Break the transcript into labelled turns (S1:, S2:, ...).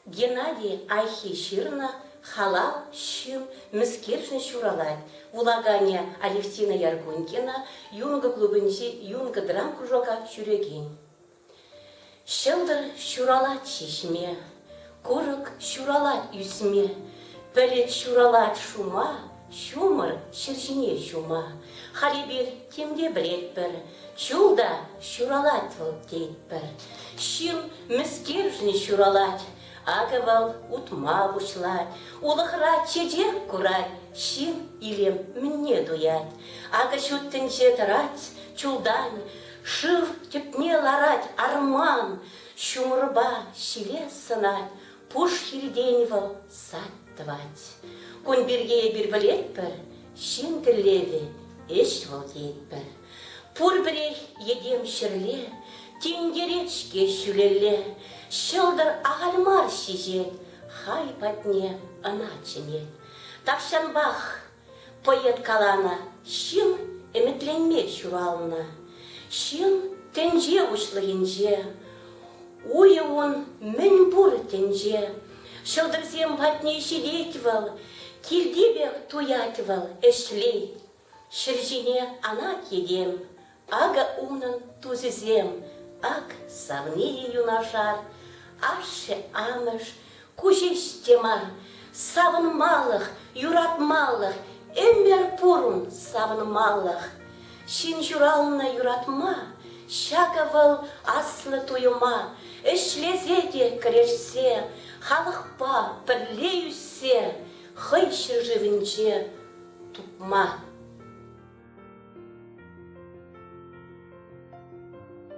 S1: Геннадий Айхи ҫырнӑ Халал ҫын мӗскершӗн ҫуралать вулаканӗ Алевтина Яргунькина Юнкӑ клубӗнчи Юнкӑ драмкружока ҫӳрекен. Ҫӑлтӑр ҫуралать ҫиҫме, курӑк ҫуралать ӳсме, пӗлӗт ҫуралать шума, ҫумӑр ҫӗр ҫине ҫума. Халь эпир тем те пӗлетпӗр, чул та ҫуралать вӑл тетпӗр. Ҫын мӗскершӗн ҫуралать, акӑ вӑл утма пуҫлать, улӑхра чечек курать, ҫын илем мӗнне туять. Акӑ ҫут тӗнче тӑрать чултан, Шыв тӗпне ларать арман, Ҫумӑрпа ҫиле сӑнать, Пуш хиртен вӑл сад тӑвать. Кун пирки эпир пӗлетпӗр, Ҫын тӗллевӗ ӗҫ вӑл тетпӗр. Пурпӗрех йӗтем ҫӗрле Тинкерет-ҫке ҫӳлелле, Ҫӑлтӑр ахаль мар ҫиҫет, Хай патне ӑна чӗнет. Тахҫанпах Поэт каланӑ: ҫын ӗмӗтленме ҫуралнӑ. Ҫын тӗнче уҫлӑхӗнче, уйӗ ун мӗнпур тӗнче. Ҫӑлтӑрсем патне ҫитет вӑл, килти пек туять вӑл, ӗҫлет. Ҫӗр ҫине анать этем, Акӑ унӑн тусӗсем, ак савнийӗ юнашар, ашшӗ-амӑш, ку ҫеҫ те мар, савӑнмалӑх, юратмалӑх, ӗмӗр пурӑн савӑнмалӑх. Ҫын ҫуралнӑ юратма, ҫакӑ вӑл аслӑ туйӑма, ӗҫлесе те кӗрешсе, халӑхпа пӗрле ӳссе, хӑй ҫӗршывӗнче тупма.